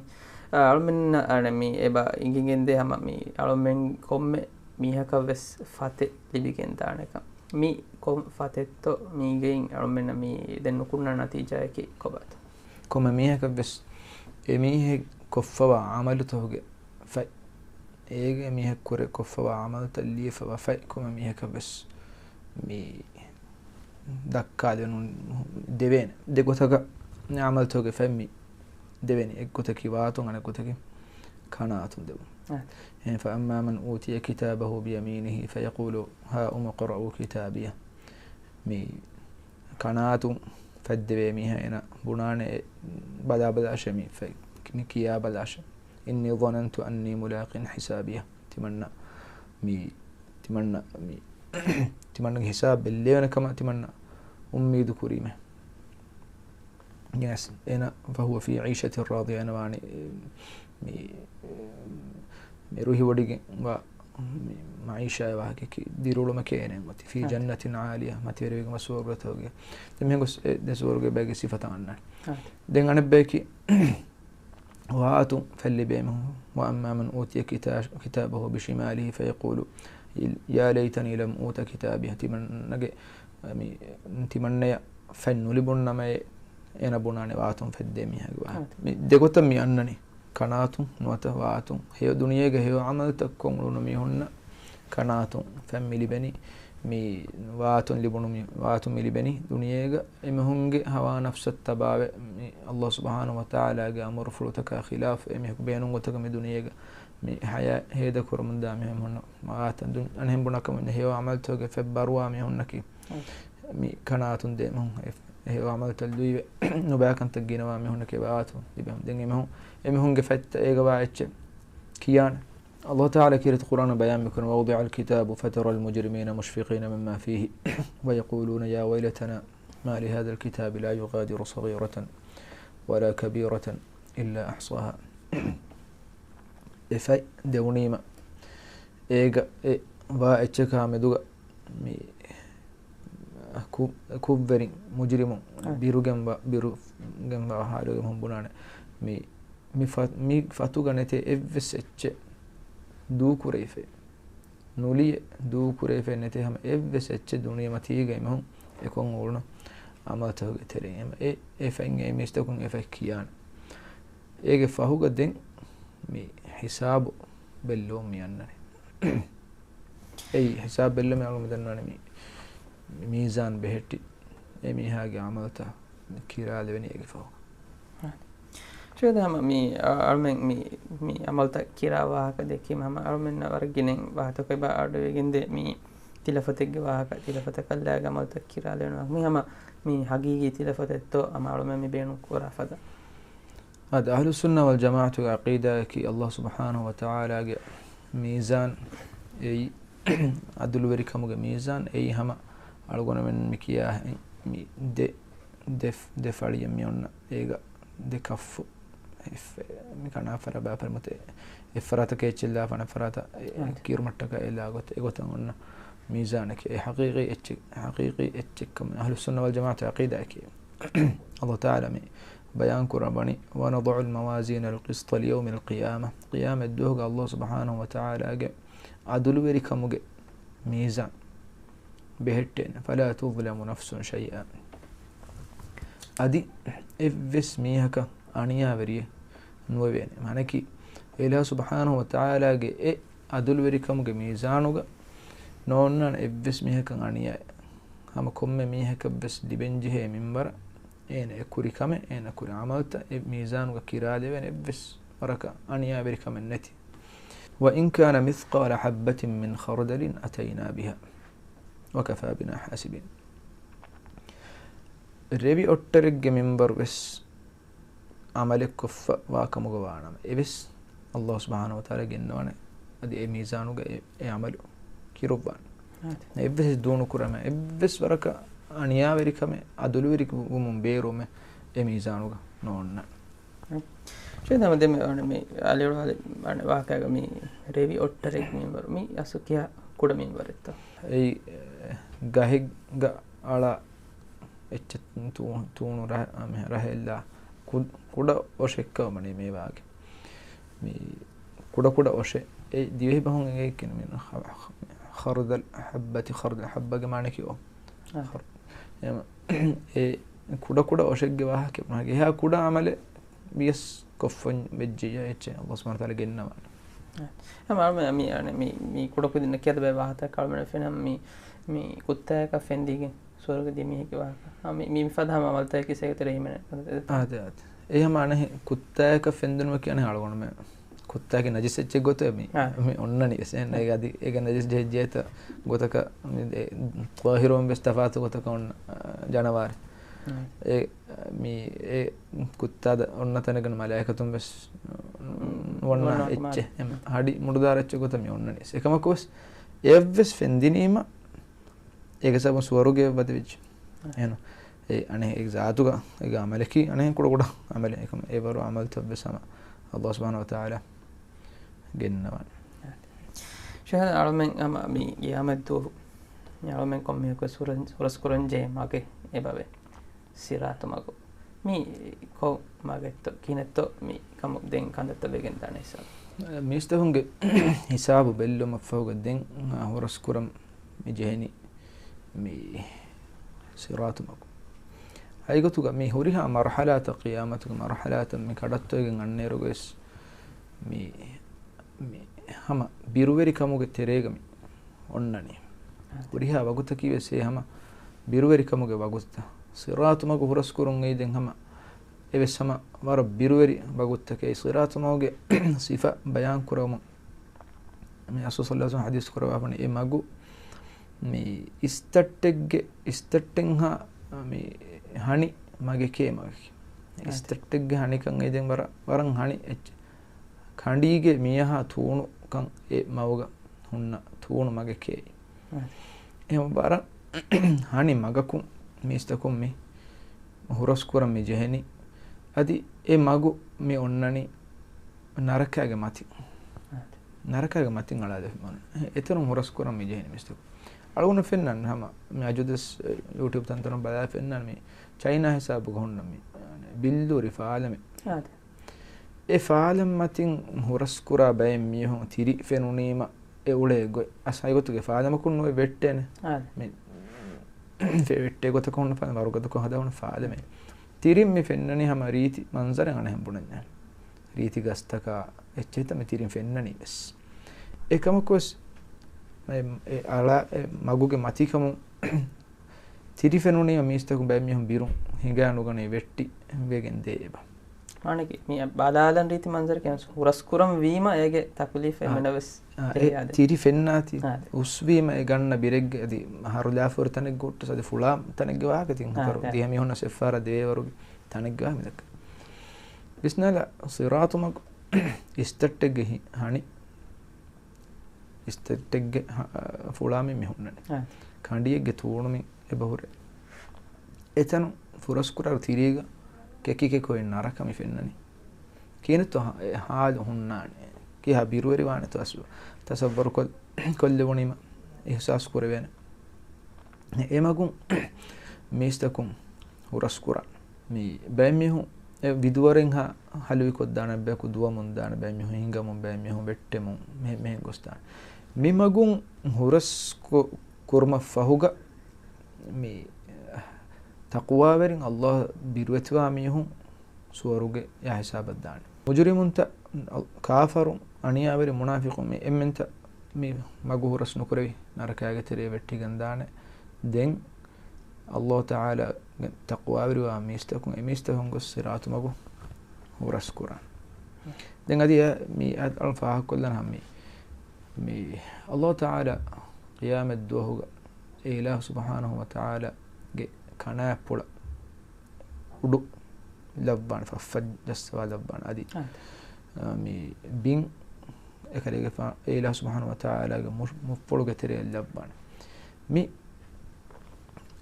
އާ، އަޅުމެން، އާ، މި އެބަ އިނގިގެންދޭ ހަމަ މި އަޅުމެން ކޮންމެ މީހަކަށް ވެސް ފަތެއް ލިބިގެން ދާނެކަން. މި ކޮން ފަތެއްތޯ މީގެއިން އަޅުމެންނަށް މި ދެން ނުކުންނަ ނަތީޖާއަކީ ކޮބާތޯ؟ ކޮންމެ މީހަކަށް ވެސް އެ މީހެއް ކޮށްފަވާ އަމަލުތަކުގެ ފަތް، އޭގެ މީހެއް ކުރެ ކޮށްފަވާ އަމަލުތައް ލިޔެފަވާ ފަތް ކޮންމެ މީހަކަށް ވެސް މި ދައްކާލެވެނު ދެވޭނެ. ދެ ގޮތަކަށް އަމަލުތަކުގެ ފަތް މި ދެވޭނެ. އެއްގޮތަކީ ވާތުން، އަނެއްގޮތަކީ ކަނާތުން ދެވުން. އެހެން، فأما من أوتي كتابه بيمينه فيقول هاؤم اقرءوا كتابيه. މި ކަނާތުން ފަތްދެވޭ މީހާ އޭނަ ބުނާނެ ބަލާބަލާށޭ މި ފަތް، މި ކިޔާ ބަލާށޭ. إني ظننت أني ملاق حسابيه. ތިމަންނަ މި، ތިމަންނަ މި، ތިމަންނަގެ ހިސާބު ބެއްލެވޭނެ ކަމަށް ތިމަންނަ އުއްމީދު ކުރީމޭ. ގެނެސް އޭނަ، فهو في عيشة راضية، އޭނަ ވާނީ މި، މި ރުހިވޮޑިގެން ވާ މި މައިޝާ ވާހަކަކީ ދިރިއުޅުމެކޭ އޭނަ އޮތީ. في جنة عالية، މަތިވެރިވެގެން ސުވަރުގެތަކުގެ. ދެން މިހެން ގޮސް އެ ދެ ސުވަރުގެ ބައިގެ ސިފަތައް އަންނާނެ. ދެން އަނެއްބަޔަކީ ވާއަތުން ފެށިލިބޭ މީހުން، وأما من أوتي كتا-، كتابه بشماله فيقول يا ليتني لم أوت كتابيه. ތިމަންނަގެ، މި، ތިމަންނަޔަށް ފަތް ނުލިބުނު ނަމައޭ، އޭނަ ބުނާނެ ވާއަތުން ފެށިލިބޭ މީހާގެ ވާހަކަ. މި ދެގޮތަށް މި އަންނަނީ. ކަނާތުން ނުވަތަ ވާއަތުން. ހެޔޮ ދުނިޔޭގަ ހެޔޮ ޢަމަލުތައް ކޮށް އުޅުނު މީހުންނަށް ކަނާތުން ފަތް މި ލިބެނީ. މި ވާއަތުން ލިބުނު މި، ވާއަތުން މި ލިބެނީ ދުނިޔޭގަ އެމީހުންގެ ހަވާ ނަފްސަށް ތަބާވެ، މި ﷲ ސުބްޙާނަހޫ ވަތަޢާލާގެ އަމުރުފުޅުތަކާ ޚިލާފު އެމީހަކު ބޭނުން ގޮތަކަށް މި ދުނިޔޭގަ މި ޙަޔާތް ހޭދަ ކުރަމުންދާ މީހުން ވާއަތުން ދުން-، އަނެއް ބުނާ ކަމެއް ނެތް. ހެޔޮ ޢަމަލުތަކުގެ ފަތް ބަރުވާ މީހުންނަކީ މި ކަނާތުން ދޭ މީހުން އެ ހެޔޮ ޢަމަލުތައް ލުއިވެ ނުބައި ކަންތައް ގިނަވާ މީހުންނަކީ ވާއަތުން ލިބޭ. ދެން އެމީހުން، އެމީހުންގެ ފަތްތައް އޭގަ ވާ އެއްޗެއް ކިޔާނެ. ﷲ ތަޢާލާ ކީރިތި ޤުރްއާނު ބަޔާން މިކުރަނީ، ووضع الكتاب فترى المجرمين مشفقين مما فيه ويقولون يا ويلتنا ما لهذا الكتاب لا يغادر صغيرة ولا كبيرة إلا أحصاها. އެ ފަތް ދެވުނީމަ އޭގަ އެ ވާ އެއްޗަކާ މެދުގަ މި ކު-، ކުށްވެރިން، މުޖްރިމުން ބިރުގެން ވާ، ބިރުގެން ވާ ޙާލުގަ މި ބުނާނެ. މި، މި ފަ-، މި ފަތުގަ ނެތޭ އެއްވެސް އެއްޗެއް ދޫކުރެވިފައި. ނުލިޔެ ދޫކުރެވިފައި ނެތޭ ހަމަ އެއްވެސް އެއްޗެއް ދުނިޔެމަތީގަ އެމީހުން އެކޮށް އުޅުނު ޢަމަލުތަކުގެ ތެރެއިން. އެ، އެ ފަތް އެ މީސްތަކުން އެ ފަތް ކިޔާނެ. އޭގެ ފަހުގަ ދެން މި ހިސާބު ބެއްލުވަން މި އަންނަނީ. އެއީ ހިސާބު ބެއްލުމެއް އަޅުގަނޑު ދަންނަވަނީ މި، މި މީޒާން ބެހެއްޓި އެ މީހާގެ ޢަމަލުތައް ކިރާލެވެނީ އޭގެ ފަހު. ޝޭޚް ހަމަ މި އަޅުމެން މި، މި ޢަމަލުތައް ކިރާ ވާހަކަ ދެއްކީމަ ހަމަ އަޅުމެންނަށް ވަރަށް ގިނަ ވާހަކަތަކެއް އަޑުއިވިގެންދޭ މި ތިލަފަތެއްގެ ވާހަކަ، ތިލަފަތަކަށް ލާގެ ޢަމަލުތައް ކިރާލެވެން ވާހަކަ. މި ހަމަ މި ޙަޤީޤީ ތިލަފަތެއްތޯ ހަމަ އަޅުމެން މި ބޭނުން ކުރާ ފަދަ. އަދި އަހްލުއްސުންނަ ވަލްޖަމާޢަތުގެ ޢަޤީދާއަކީ ﷲ ސުބްޙާނަހޫ ވަތަޢާލާގެ މީޒާން އެއީ، ޢަދުލުވެރިކަމުގެ މީޒާން އެއީ ހަމަ އަޅުގަނޑުމެން މި ކިޔާ މި ދެ، ދެ، ދެ ފަޅިއެއް މި އޮންނަ އޭގަ ދެ ކައްފު މި ކަނާ ފަރާތް ބާ ފަރިމަތެ އެއް ފަރާތަކަށް އެއްޗެއް ލާފަ އަނެއް ފަރާތަށް އެ ކިރުމަށްޓަކައި އެ ލާ ގޮތަށް އެގޮތަށް އޮންނަ މީޒާނެކޭ. އެ ޙަޤީޤީ އެއްޗެއް، ޙަޤީޤީ އެއްޗެއްކަމަށް އަހްލުއްސުންނަ ވަލްޖަމާޢަތުގެ ޢަޤީދާއެކޭ. ﷲ ތަޢާލާ މި ބަޔާން ކުރައްވަނީ، ونضع الموازين القسط ليوم القيامة. ޤިޔާމަތް ދުވަހުގަ ﷲ ސުބްޙާނަހޫ ވަތަޢާލާގެ ޢަދުލުވެރިކަމުގެ މީޒާން ބެހެއްޓޭނެ. فلا تظلم نفس شيئا. އަދި އެއްވެސް މީހަކަށް އަނިޔާވެރިއެއް ނުވެވޭނެ. މާނައަކީ، އެއިލާހު ސުބްޙާނަހޫ ވަތަޢާލާގެ އެ ޢަދުލުވެރިކަމުގެ މީޒާނުގަ ނޯންނާނެ އެއްވެސް މީހަކަށް އަނިޔާއެއް. ހަމަ ކޮންމެ މީހަކަށްވެސް ލިބެންޖެހޭ މިންވަރަށް އޭނަ އެ ކުރި ކަމެއް، އޭނަ ކުރި ޢަމަލުތައް އެ މީޒާނުގަ ކިރާލެވޭނެ، އެއްވެސް ވަރަކަށް އަނިޔާވެރިކަމެއް ނެތި. وإن كان مثقال حبة من خردل أتينا بها وكفى بنا حاسبين. ރެވި އޮށްޓަރެއްގެ މިންވަރު ވެސް ޢަމަލެއް ކޮށްފަ ވާކަމުގަ ވާނަމަ، އެވެސް ﷲ ސުބްޙާނަހޫ ވަތަޢާލާ ގެންނަވާނެ، އަދި އެ މީޒާނުގަ އެ، އެ ޢަމަލު ކިރުއްވާނެ. އެއްވެސް ދޫނުކުރަމެއް، އެއްވެސް ވަރަކަށް އަނިޔާވެރިކަމެއް، ޢަދުލުވެރިވުމުން ބޭރުވުމެއް އެ މީޒާނުގަ ނޯންނާނެ. ޝޭޚް ހަމަ ދެން މި، މި އަލިއުޅުވާލި ވާހަކައިގަ މި ރެވި އޮށްޓަރެއްގެ މިންވަރު، މި އަސްލު ކިހާ ކުޑަ މިންވަރެއްތޯ؟ އެއީ، ގަހެއްގަ އަޅާ އެއްޗެއް ތޫ-، ތޫނު ރަ-، މި ރަހެއްލާ ކު-، ކުޑަ އޮށެއްކަމަނީ މޭވާގެ. މި ކުޑަކުޑަ އޮށެއް. އެ ދިވެހި ބަހުން އެނގޭ ކިނު މި ޚަ-، ޚަ-، ޚަރްދަލް ޙައްބަތި، ޚަރްދަލް ޙައްބަގެ މާނަ ކިޔޯ. އާ. އެ ކުޑަކުޑަ އޮށެއްގެ ވާހަކަ. އެހާ ކުޑަ ޢަމަލެއް ވިޔަސް ކޮށްފަން ވެއްޖެއްޔާ އެއްޗެއް ﷲ ސުބްޙާނަހޫ ވަތަޢާލާ ގެންނަވާނެ. އެހެން އަޅުމެން މި، މި، މި ކުޑަކުދިންނަށް ކިޔާ ބައެއް ވާހަކަތައް އަޅުމެން ފެންނަ މި، މި ކުއްތާއަކަށް ފެންދީގެން ސުވަރުގެ ދިޔަ މީހެއްގެ ވާހަކަ. އާ، މި، މި ފަދަ ހަމަ ޢަމަލުތަކެއް ސޭކަތެރެ ހިމެނޭ. އާދެ، އާދެ. އެ ހަމަ އަނެއް ކުއްތާއަކަށް ފެންދުނުމަކީ އަނެއް އަޅުގަނޑުމެން ކުއްތާގެ ނަޖިސް އެއްޗެއް ގޮތަށް މި، އާ. މި އޮންނަނީ އެސެން. އާ. އޭގެ އަދި، އޭގެ ނަޖިސް ޖެހިއްޖެއްޔާ ގޮތަކަށް މި އެ ޠާހިރުވުން ވެސް ތަފާތު ގޮތަކަށް އޮންނަ، އާ، ޖަނަވާރެއް. އާ. އެ، މި، އެ ކުއްތާ އޮންނަ ތަނެއްގަ މަލާއިކަތުން ވެސް ނު-، ނު-، ނުވަންނަ ނުވަންނަ އެއްޗެއް. އެ، ހަޑި މުޑުދާރަ އެއްޗެއް ގޮތަށް މި އޮންނަނީ. އެކަމަކު ވެސް އެއްވެސް ފެންދިނީމަ އޭގެ ސަބަބުން ސުވަރުގެ ވަދެވިއްޖެ. އެހެން. އެ އަނެއް އެ ޒާތުގަ އެ އަމަލަކީ އަނެއް ކުޑަ ކުޑަ އަމަލެއް. އެކަމަ އެ ވަރު އަމަލުތައް ވެސް ހަމަ އައްލާހު ސުބްޙާނަހޫ ވަތަޢާލާ ގެންނަވާނެ. ޝަހަދަ އަޅުމެން ހަމަ މި ޤިޔާމަތްދުވަހު މި އަޅުމެން ކޮންމެއަކުވެސް ހުރަސް-، ހުރަސްކުރަންޖެހޭ މަގެއް އެބަވޭ. ޞިރާޠު މަގު. މީ ކޮން މަގެއްތޯ ކިހިނެއްތޯ މި ކަމު ދެން ކަންތައްތައް ވެގެންދާނެ ހިސާބު. މީސްތަކުންގެ ހިސާބު ބެއްލުމަށްފަހުގަ ދެން ހުރަސްކުރަން މި ޖެހެނީ މި ޞިރާޠު މަގު. އައިގޮތުގަ މި ހުރިހާ މަރުޙަލާތައް، ޤިޔާމަތުގެ މަރުޙަލާތައް މި ކަޑައްތޯއިގެން އަންނައިރުގަވެސް މި، މި ހަމަ ބިރުވެރިކަމުގެ ތެރޭގަ މި އޮންނަނީ. ހުރިހާ ވަގުތަކީ ވެސް އެ ހަމަ ބިރުވެރިކަމުގެ ވަގުތުތައް. ޞިރާޠު މަގު ހުރަސްކުރުން އެއީ ދެން ހަމަ އެވެސް ހަމަ ވަރަށް ބިރުވެރި ވަގުތުތަކެއް. ޞިރާޠު މަގުގެ ސިފަ ބަޔާން ކުރަމުން މި ރަސޫލު ޞައްލަﷲު ޢަލައިހި ވަސައްލަމަ ޙަދީޘް ކުރައްވާފަނީ، އެ މަގު މި އިސްތައްޓެއްގެ، އިސްތައްޓެއްހާ މި ހަނި މަގެކޭ މަގަކީ. އިސްތައްޓެއްގެ ހަނިކަން އެ ދެން ވަރަށް، ވަރަށް ހަނި އެއްޗެއް. ކަނޑީގެ މިޔަހާ ތޫނުކަން އެ މަގުގަ ހުންނަ ތޫނު މަގެކޭ. އެހެން ވަރަށް ހަނި މަގަކުން މީސްތަކުން މި ހުރަސްކުރަން މި ޖެހެނީ. އަދި އެ މަގު މި އޮންނަނީ ނަރަކާގެ މަތިން. ނަރަކާގެ މަތިން އަޅާލެވި މަން. އެތަނުން ހުރަސްކުރަން މި ޖެހެނީ މީސްތަކުން. އަޅުގަނޑު ފެންނަން ހަމަ މި އަޖު ދެސް ޔޫޓިއުބް ތަންތަނުން ބަލާ ފެންނަން މި ޗައިނާ ހިސާބުގަ ހުންނަ މި ބިއްލޫރި ފާލަމެއް. އާދެ. އެ ފާލަން މަތިން ހުރަސްކުރާ ބައެއް މީހުން ތިރި ފެނުނީމަ އެ އުޅޭ ގޮތް. އަސް ހަގީގަތުގެ ފާލަމަކުން ނުވެ ވެއްޓޭނެ. އާދެ. މި ފެ-، ވެއްޓޭ ގޮތަކަށް ހުންނަ ފާލަން ވަރުގަދަކޮށް ހަދާ ހުންނަ ފާލަމެއް. ތިރިން މި ފެންނަނީ ހަމަ ރީތި މަންޒަރެއް އަނެއްހެން ބުނަންޏާ. ރީތި ގަސްތަކާ އެއްޗެހިތަ މި ތިރިން ފެންނަނީ ވެސް. އެކަމަކުވެސް އެ، އެ އަޅާ، އެ މަގުގެ މަތިކަމުން ތިރި ފެނުނީމަ މީސްތަކުން ބައެއް މީހުން ބިރުން ހިނގާ ނުގަނެ ވެއްޓި ވެގެން ދޭ އެބަ. މާނަކީ މި ބަލާލަން ރީތި މަންޒަރަކީ ހުރަސްކުރަން ވީމަ އޭގެ ތަކުލީފް އާ، އެންމެނަށް ވެސް އާ، ތެރޭ އެ އާދެ. ތިރި ފެންނާތީ އާދެ. އުސްވީމަ އެ ގަންނަ ބިރެއްގެ އަދި ހަރުލާފަ ހުރި ތަނެއްގެ ހުއްޓަސް އަދި ފުޅާ ތަނެއްގެ ވާހަކަ ތިން އާ، ހަތަރު އާދެ. ދިހަ މީހުންނަށް އެއްފަހަރަށް ދެވޭ ވަރުގެ ތަނެއްގެ ވާހަކަ މިދައްކަ. ވިސްނާލަ ޞިރާޠު މަގު އިސްތައްޓެއްގެ ހި-، ހަނި އިސްތައްޓެއްގެ ހަ-، ފުޅާމިން މި ހުންނަނީ. އާ. ކަނޑިއެއްގެ ތޫނުމިން އެބަހުރޭ. އެތަނު ފުރަސްކުރާ ތިރީގަ ކެކި ކެކޮއި ނަރަކަ މި ފެންނަނީ. ކިހިނެއްތޯ ހާ-، އެ ހާލު ހުންނާނެ. ކިހާ ބިރުވެރިވާނެތޯ އަސް ތަސައްވަރު ކޮށް-، ކޮށްލެވުނީމަ އިހްސާސް ކުރެވޭނެ. އެ މަގުން މީސްތަކުން ހުރަސްކުރާ. މި ބައެއް މީހުން އެ ވިދުވަރެއްހާ ހަލުވިކޮށްދާނެ އެއްބަޔަކު ދުވަމުން ދާނެ، ބައެއް މީހުން ހިނގަމުން، ބައެއް މީހުން ވެއްޓެމުން، މެ-، މެހެން ގޮސްދާނެ. މި މަގުން ހުރަސް ކު-، ކުރުމަށް ފަހުގަ މި ތަޤުވާވެރިން އައްލާހަށް ބިރުވެތިވާ މީހުން ސުވަރުގެ ޔާ ހިސާބަށް ދާނެ. މުޖުރިމުންތައް، ކާފަރު، އަނިޔާވެރި މުނާފިޤު މި އެންމެންތައް މި މަގު ހުރަސް ނުކުރެވި ނަރަކާގެ ތެރޭ ވެއްޓިގެން ދާނެ. ދެން އައްލާހު ތަޢާލާގެ ތަޤްވާވެރިވާ މީސްތަކުން އެ މީސްތަކުން ގޮސް ޞިރާޠު މަގު ހުރަސް ކުރާނެ. ދެން އަދި އެ މި އަޅު ފާހަގަކޮށްލަން ހަމަ މި، މި އައްލާހު ތަޢާލާ ޤިޔާމަތް ދުވަހުގަ އެ އިލާހު ސުބްޙާނަހު ވަ ތަޢާލާގެ ކަނާތްޕުޅަށް އުޑު ލައްވާނެ، ފަށްފަށް ޖައްސަވާ ލައްވާނެ. އަދި، އާ. އާ، މި ބިން އެކަލޭގެފާ އެ އިލާހު ސުބްޙާނަހު ވަ ތަޢާލާގެ މު-، މުއްޕުޅުގެ ތެރެއަށް ލައްވާނެ. މި،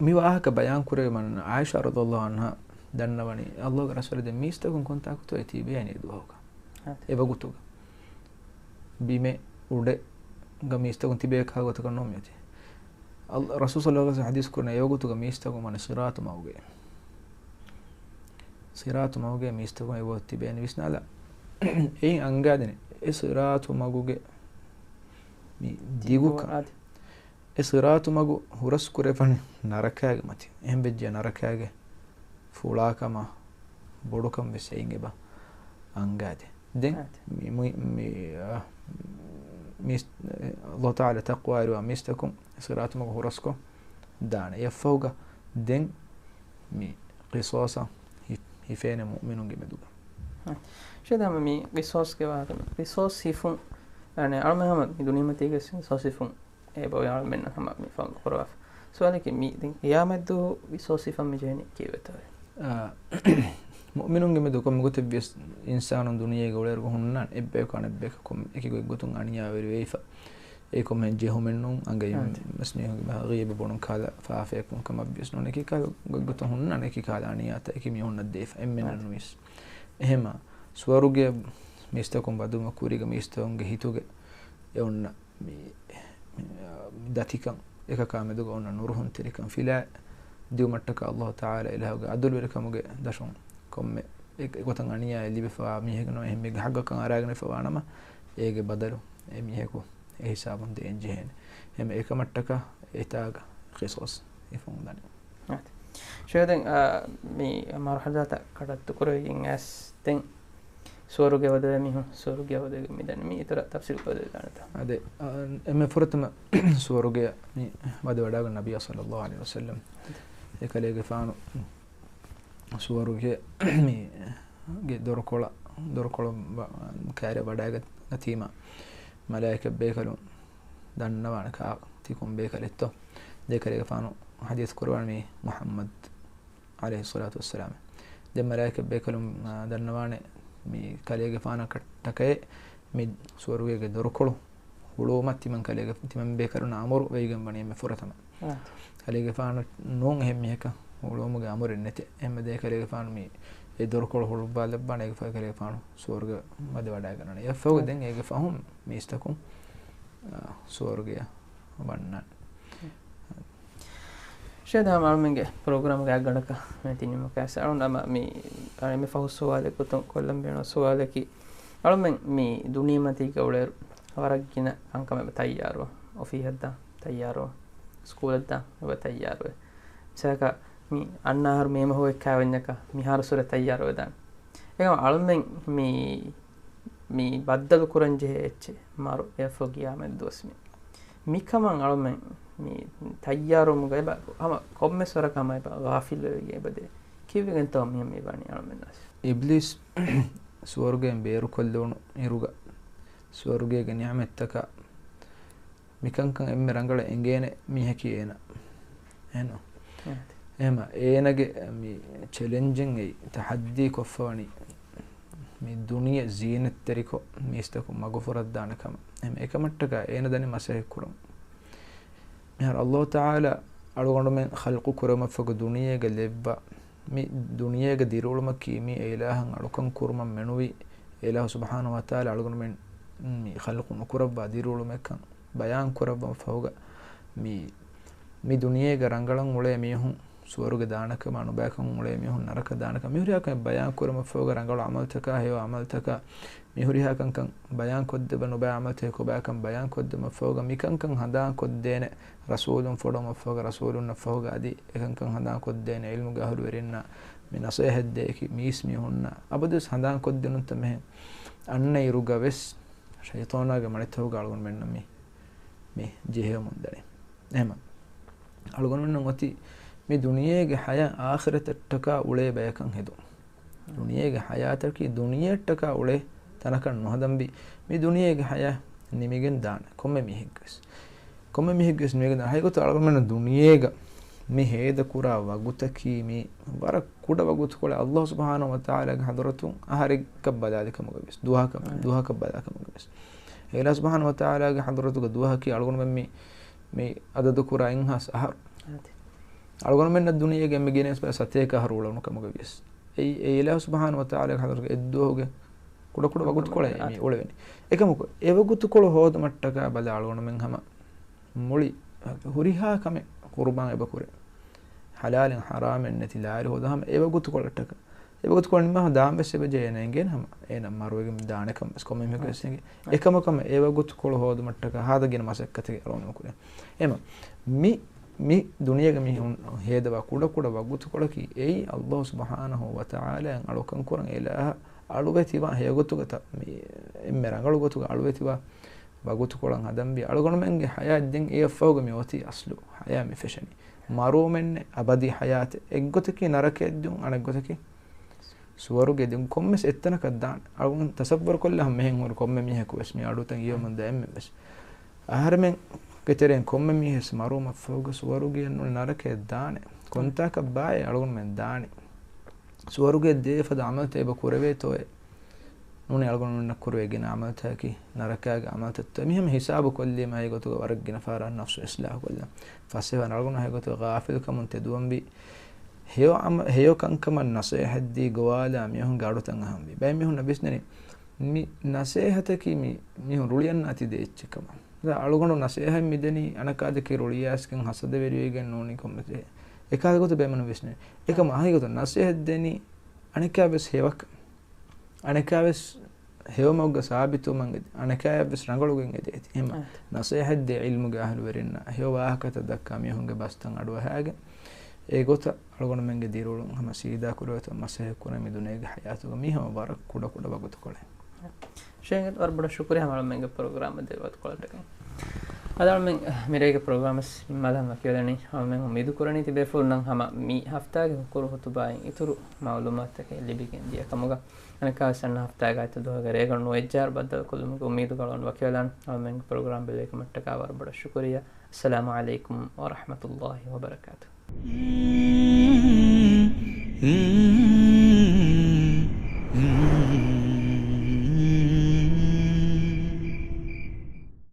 މި ވާހަކަ ބަޔާން ކުރެވިމަން ޢާއިޝާ ރަޟިޔަﷲ ޢަންހާ ދަންނަވަނީ، އައްލާހުގެ ރަސޫލާ ދެން މީސްތަކުން ކޮންތާކުތޯ އެ ތިބޭނީ ދުވަހުގަ؟ އާ. އެ ވަގުތުގަ. ބިމެއް އުޑެއްގަ މީސްތަކުން ތިބޭ ކާ ގޮތަކަށް ނޫން މިއޮތީ. އަލް-، ރަސޫލު ޞައްލަﷲު ޢަލައިހި ވަސައްލަމަ ޙަދީޘް ކުރަނީ އެ ވަގުތުގަ މީސްތަކުން ވަނީ ޞިރާޠު މަގުގައި. ޞިރާޠު މަގުގައި މީސްތަކުން އެ ވަގުތު ތިބޭނީ. ވިސްނާލާ، އެއިން އަންގާދެނީ އެ ޞިރާޠު މަގުގެ މި ދިގުކަން. އާދެ. އެ ޞިރާޠު މަގު ހުރަސް ކުރެވިފަނި ނަރަކާގެ މަތި. އެހެން ވެއްޖެ ނަރަކާގެ ފުޅާކަމާ ބޮޑުކަން ވެސް އެއިން އެބަ އަންގާދޭ. ދެން އާދެ. މި، މި، މި، އާ، މީސް-، އައްލާހު ތަޢާލާ ތަޤްވާވެރިވާ މީސްތަކުން ޞިރާޠު މަގު ހުރަސްކޮށް ދާނެ. އެއަށްފަހުގަ ދެން މި ޤިޞާޞަށް ހި-، ހިފޭނެ މުއުމިނުންގެ މެދުގަ. ޝޭޚް ހަމަ މި ޤިޞާޞްގެ ވާހަކަ، ޤިޞާޞް ހިފުން، އަނެ، އަޅުމެން ހަމަ މި ދުނިޔެމަތީގަ ޤިޞާޞް ހިފުން އެބަ އަޅުމެންނަށް ހަމަ މި ފަން ކުރަވާފަ. ސުވާލަކީ މި ދެން ޤިޔާމަތްދުވަހު ޤިޞާޞް ހިފަން މި ޖެހެނީ ކީއްވެތޯ؟ އާ، މުއުމިނުންގެ މެދު ކޮންމެ ގޮތެއްވިޔަސް އިންސާނުން ދުނިޔޭގަ އުޅޭއިރުގަ ހުންނާނެ އެއްބަޔަކު އަނެއްބަޔަކަށް ކޮން އެކި ގޮތްގޮތުން އަނިޔާވެރިވެފަ. އެކޮމެން ޖެހުމެއްނޫން އަނގައިން ވެސް މީހުންގެ ގީބަ ބޮޑުން ކާލަ ފާފައެއްކަން ކަމަށްވިޔަސް ނޫން. އެކި ކާލަ ގޮތްގޮތަށް ހުންނާނެ، އެކި ކާލަ އަނިޔާތައް އެކި މީހުންނަށް ދޭފަ އެންމެންނަށް ނުވިޔަސް. އެހެމަ ސުވަރުގެ މީސްތަކުން ވަދުމަ ކުރީގަ މީސްތަކުންގެ ހިތުގެ އެ އޮންނަ މި، މި، މި ދަތިކަން، އެކަކާ މެދުގަ އޮންނަ ނުރުހުންތެރިކަން ފިލާ ދިއުމަށްޓަކާ އައްލާހު ތަޢާލާ އިލާހުގެ އަދުލުވެރިކަމުގެ ދަށުން ކޮންމެ އެ، އެގޮތަށް އަނިޔާއެއް ލިބިފަވާ މީހެއްގެ ނަމަ އެހެންމީހެއްގެ ހައްގަކަށް އަރާގެނެފަވާ ނަމަ، އޭގެ ބަދަލު އެ މީހަކު އެ ހިސާބުން ދޭން ޖެހޭނެ. އެހެން އެކަމަށްޓަކާ އެތާގަ ޤިޞާޞް ހިފަހުން ދަނީ. ޝޭޚް، ދެން، އާ، މި މަރުޙަލާތައް ކަޑައްތު ކުރެވިގެން އައިސް ދެން ސުވަރުގެ ވަދެވޭ މީހުން ސުވަރުގެ ވަދެވިގެން މިދަނީ. މި އިތުރަށް ތަފްސީލު ކޮށްދެވިދާނެތަ؟ އާދެ، އާ، އެންމެ ފުރަތަމަ ސުވަރުގެ މި ވަދެވަޑާގަން ނަބިއްޔާ ޞައްލައްލާހު ޢަލައިހި ވަސައްލަމް އެކަލޭގެފާނު ސުވަރުގެ މި ގެ ދޮރުކޮޅަށް، ދޮރުކޮޅު ކައިރި ވަޑައިގަތީމަ، މަލާއިކަ ބޭކަލުން ދަންނަވާނެ ކާ ތި ކޮން ބޭކަލެއްތޯ. ދެ ކަލޭގެފާނު ޙަދީޘް ކުރަވާނެ މީ މުޙައްމަދު ޢަލައިހިއްޞަލާތު ވައްސަލާމް. ދެ މަލާއިކަ ބޭކަލުން، އާ، ދަންނަވާނެ މި ކަލޭގެފާނަކަށްޓަކައި މި ސުވަރުގޭގެ ދޮރުކޮޅު ހުޅުވުމަށް ތިމަން ކަލޭގެ، ތިމަން ބޭކަލުންނަށް އަމުރު ވެވިގެން ވަނީ އެންމެ ފުރަތަމަ. ކަލޭގެފާނު ނޫން އެހެން މީހަކަށް ހުޅުވުމުގެ އަމުރެއް ނެތޭ. އެހެންމެ ދޭ ކަލޭގެފާނު މި އެ ދޮރުކޮޅު ހުޅުއްވާލައްވާނެ އޭގެ ފަހު ކަލޭގެފާނު ސުވަރުގެ ވަދެ ވަޑައިގަންނަނީ. އެއަށްފަހުގަ ދެން އޭގެ ފަހުން މީސްތަކުން، އާ، ސުވަރުގެއަށް ވަންނާނެ. ޝޭޚް، ހަމަ އަޅުމެންގެ ޕްރޮގްރާމްގެ އަގަނޑަކަށް މި ތިނިމުކައިސް އަޅުން އަމަ މި، އަ، މި ފަހު ސުވާލެއް ގޮތުން ކޮށްލަން ބޭނުން ސުވާލަކީ، އަޅުމެން މި ދުނިޔެމަތީގަ އުޅޭ ވަރަށް ގިނަ ކަންކަމެއް ތައްޔާރުވާ، އޮފީހަށްދާ ތައްޔާރުވާ، ސްކޫލަށްދާ އެބަ ތައްޔާރުވޭ. މިސާލަކަށް މި އަންނަ އަހަރު މޭ މަހު އެއްކާވެންޏަކަށް މިހާރު ސުރެ ތައްޔާރުވެދާނެ. އެކަމަ އަޅުމެން މި، މި ބައްދަލު ކުރަން ޖެހޭ އެއްޗެއް މަރު އެއަށްފަހު ގިޔާމަތް ދުވަސް މި. މިކަމަށް އަޅުމެން މި ތައްޔާރުވުމުގަ އެބަ ހަމަ ކޮންމެސް ވަރަކަށް ހަމަ އެބަ ޣާފިލްވެވިގެން އެބަދޭ. ކިއްވެގެންތޯ މިހެން މި ވަނީ އަޅުމެންނަށް؟ އިބްލީސް ސުވަރުގެއިން ބޭރުކޮށްލެވުނު އިރުގަ، ސުވަރުގޭގެ ނިޢުމަތްތަކާ މިކަންކަން އެންމެ ރަނގަޅަށް އެނގޭނެ މީހަކީ އޭނަ. އެހެންނު؟ އެހެމަ އޭނަގެ މި ޗެލެންޖެއް އެއީ ތަޙައްދީ ކޮށްފަވަނީ މި ދުނިޔެ ޒީނަތްތެރިކޮށް މީސްތަކުން މަގުފުރައްދާނެ ކަމަށް. އެހެމަ އެކަމަށްޓަކާ އޭނަ ދަނީ މަސައްކަތް ކުރަން. މިހާރު އައްލާހު ތަޢާލާ އަޅުގަނޑުމެން ޚަލްޤު ކުރެވުމަށްފަހު ދުނިޔޭގަ ލެއްވާ މި ދުނިޔޭގަ ދިރިއުޅުމަކީ މީ އެ އިލާހަށް އަޅުކަން ކުރުމަށް މެނުވީ އެ އިލާހު ސުބްޙާނަހު ވަތަޢާލާ އަޅުގަނޑުމެން މި ޚަލްޤު ނުކުރައްވާ ދިރިއުޅުމެއްކަން ބަޔާން ކުރައްވަން ފަހުގަ މި، މި ދުނިޔޭގަ ރަނގަޅަށް އުޅޭ މީހުން ސުވަރުގެ ދާނެކަމާ ނުބައިކަން އުޅޭ މީހުން ނަރަކަ ދާނެކަމާ މި ހުރިހާ ކަމެއް ބަޔާން ކުރުމަށް ފަހުގަ ރަނގަޅު ޢަމަލުތަކާ ހެޔޮ ޢަމަލުތަކާ މި ހުރިހާ ކަންކަން ބަޔާން ކޮށްދެއްވަ ނުބައި ޢަމަލުތަކެއް ކޮބާކަން ބަޔާން ކޮށްދެމަށް ފަހުގަ މި ކަންކަން ހަނދާން ކޮށްދޭނެ ރަސޫލުން ފޮޑުވުމަށް ފަހުގަ ރަސޫލުންނަށް ފަހުގަ އަދި އެކަންކަން ހަނދާން ކޮށްދޭނެ ޢިލްމުގެ އަހުލުވެރިންނާ މި ނަޞޭޙަތް ދޭކި މީސް މީހުންނާ އަބަދުވެސް ހަނދާން ކޮށްދިނުންތަ މެހެން އަންނަ އިރުގަ ވެސް ޝައިޠާނާގެ މަނިތަހުގަ އަޅުގަނޑުމެންނަށް މި، މި ޖެހެވެމުން ދަނީ. އެހެމަ އަޅުގަނޑުމެންނަށް އޮތީ މި ދުނިޔޭގެ ޙަޔާތް އާޚިރަތަށްޓަކާ އުޅޭ ބަޔަކަށް ހެދުން. ދުނިޔޭގެ ޙަޔާތަކީ ދުނިޔެއަށްޓަކާ އުޅޭ ތަނަކަށް ނުހަދަންވީ. މި ދުނިޔޭގެ ޙަޔާތް ނިމިގެން ދާނެ ކޮންމެ މީހެއްގެވެސް. ކޮންމެ މީހެއްގެވެސް ނިމިގެން ދާނެ. ހަގީގަތު އަޅުގަނޑުމެން ދުނިޔޭގަ މި ހޭދަކުރާ ވަގުތަކީ މީ ވަރަށް ކުޑަ ވަގުތުކޮޅެއް. އައްލާހު ސުބްޙާނަހު ވަތަޢާލާގެ ޙަޟްރަތުން އަހަރެއްގަ ބަލާލި ކަމުގަވިޔަސް، ދުވަހަކަށް، ދުވަހަކަށް ބަލާ ކަމުގަވިޔަސް. އެ އިލާހު ސުބްޙާނަހު ވަތަޢާލާގެ ޙަޟްރަތުގަ ދުވަހަކީ އަޅުގަނޑުމެން މި، މި އަދަދުކުރާ އެއްހާސް އަހަރު. އަޅުގަނޑުމެންނަށް ދުނިޔޭގެ އެންމެ ގިނައިން ސަތޭކަ އަހަރު އުޅުނު ކަމުގަވިޔަސް. އެއީ، އެ އިލާހު ސުބްޙާނަހު ވަތަޢާލާގެ ޙަޟްރަތުގަ އެއްދުވަހުގެ ކުޑަކުޑަ ވަގުތުކޮޅެއް މި އުޅެވެނީ. އެކަމަކު، އެ ވަގުތުކޮޅު ހޯދުމަށްޓަކާ ބަލާ އަޅުގަނޑުމެން ހަމަ މުޅި ހުރިހާ ކަމެއް ޤުރުބާން އެބަ ކުރޭ. ޙަލާލެއް ޙަރާމެއް ނެތި ލާރި ހޯދާ ހަމަ އެ ވަގުތުކޮޅަށްޓަކާ. އެ ވަގުތުކޮޅު ނިމާ ދާން ވެސް އެބަ ޖެހޭނެ އެނގޭނެ ހަމަ އޭނަ މަރުވެގެން ދާނެ ކަން ވެސް ކޮންމެ މީހަކު ވެސް އެނގޭ. އެކަމަކަށް އެ ވަގުތުކޮޅު ހޯދުމަށްޓަކާ ހާދަ ގިނަ މަސައްކަތެއް އަޅުގަނޑު ކުރޭ. އެމަ މި، މި ދުނިޔޭގަ މި ހޭދަވާ ކުޑަކުޑަ ވަގުތުކޮޅަކީ އެއީ އައްލާހު ސުބްޙާނަހު ވަތަޢާލާއަށް އަޅުކަން ކުރަން އެ އިލާހަށް އަޅުވެތިވާ ހެޔޮގޮތުގަ ތަ-، މި އެންމެ ރަނގަޅު ގޮތުގަ އަޅުވެތިވާ ވަގުތުކޮޅަށް ހަދަންވީ. އަޅުގަނޑުމެންގެ ޙަޔާތް ދެން އެއަށްފަހުގަ މި އޮތީ އަސްލު ޙަޔާތް މި ފެށެނީ. މަރުވުމެއް ނެތް، އަބަދީ ޙަޔާތެއް. އެއްގޮތަކީ ނަރަކަޔަށް ދިއުން، އަނެއްގޮތަކީ ސުވަރުގެ ދިން ކޮންމެސް އެއްތަނަކަށް ދާނެ. އަޅުގަނޑު ތަޞައްވަރު ކޮށްލާ ހަމަ މިހެން ހުރި ކޮންމެ މީހަކު ވެސް މި އަޑުތައް އިވަމުން ދާ އެންމެން ވެސް. އަހަރެމެންގެ ތެރެއިން ކޮންމެ މީހެއް ވެސް މަރުވުމަށްފަހުގަ ސުވަރުގެއަށް ނޫނީ ނަރަކަޔަށް ދާނެ. ކޮންތާކަށް ބާއޭ އަޅުގަނޑުމެން ދާނީ؟ ސުވަރުގެ ދޭ ފަދަ ޢަމަލުތައް އެބަ ކުރެވޭތޯއޭ؟ ނޫނީ އަޅުގަނޑުމެންނަށް ކުރެވޭ ގިނަ އަމަލުތަކަކީ ނަރަކާގެ އަމަލުތައްތޯ. މިހަމަ ހިސާބު ކޮށްލީމަ އެގޮތުގަ ވަރަށް ގިނަ ފަހަރަށް ނަފްސު އިސްލާހު ކޮށްލަން. ފަސޭހަވާން އަޅުގަނޑު އެގޮތުގަ ޣާފިލްކަމުން ތެދުވަންވީ. ހެޔޮ އަމަ-، ހެޔޮ ކަންކަމަށް ނަސޭހަތްދީ ގޮވާލާ މީހުންގެ އަޑުތައް އަހަންވީ. ބައެއް މީހުންނަށް ވިސްނެނީ މި ނަސޭހަތަކީ މި މީހުން ރުޅިއަންނާތީ ދޭ އެއްޗެއް ކަމަށް. ދާ އަޅުގަނޑު ނަސޭހަތް މިދެނީ އަނެކާދެކެ ރުޅިއައިސްގެން ހަސަދަވެރިވެގެން ނޫނީ ކޮންމެ އެކާ ގޮތަށް ބޭމަނު ވިސްނެނީ. އެކަމަށް އަހައިގަތު ނަސޭހަތް ދެނީ އަނެކާވެސް ހެޔޮކަން. އަނެކާވެސް ހެޔޮމަގުގަ ސާބިތުވުމަށް އެދި، އަނެކާޔަށްވެސް ރަނގަޅުގެން އެދި އެދި. އެހެން އާ. ނަސޭހަތްދޭ ޢިލްމުގެ އަހުލުވެރިންނަށް ހެޔޮ ވާހަކަތައް ދައްކާ މީހުންގެ ބަސްތައް އަޑުއަހާގެން، އެގޮތަށް އަޅުގަނޑުމެންގެ ދިރިއުޅުން ހަމަ ސީދާ ކުރިއަށް މަސައްކަތް ކުރަން މި ދުނިޔޭގެ ޙަޔާތުގަ މީ ހަމަ ވަރަށް ކުޑަ ކުޑަ ވަގުތުކޮޅެއް. ޝޭޚް ވަރަށް ބޮޑަށް ޝުކުރިއްޔާ ހަމަ އަޅުމެންގެ ޕްރޮގްރާމަށް ދެއްވި ވަގުތުކޮޅަށްޓަކައި. އަދި އަޅުމެން މިރޭގެ ޕްރޮގްރާމަށް ނިންމާލަން ވަކިވެލަނީ. އަޅުމެން އުއްމީދު ކުރަނީ ތިބޭފުޅުންނަށް ހަމަ މި ހަފްތާގެ ހުކުރު ޚުތުބާއިން އިތުރު މަޢުލޫމާތުތަކެއް ލިބިގެން ދިޔަ ކަމުގަ. އަނެއްކާވެސް އަންނަ ހަފްތާގައި ދުވަހުގެ ރޭގަނޑު އެއްޖާރަ ބައްދަލުކޮށްލުމުގެ އުއްމީދުގަ އަޅުގަނޑު ވަކިވެލަން. އަޅުމެންގެ ޕްރޮގްރާމް ބެލޭކަމަށްޓަކާ ވަރަށް ބޮޑަށް ޝުކުރިއްޔާ. އައްސަލާމު ޢަލައިކުމް ވަރަޙްމަތުﷲ ވަބަރަކާތުހު.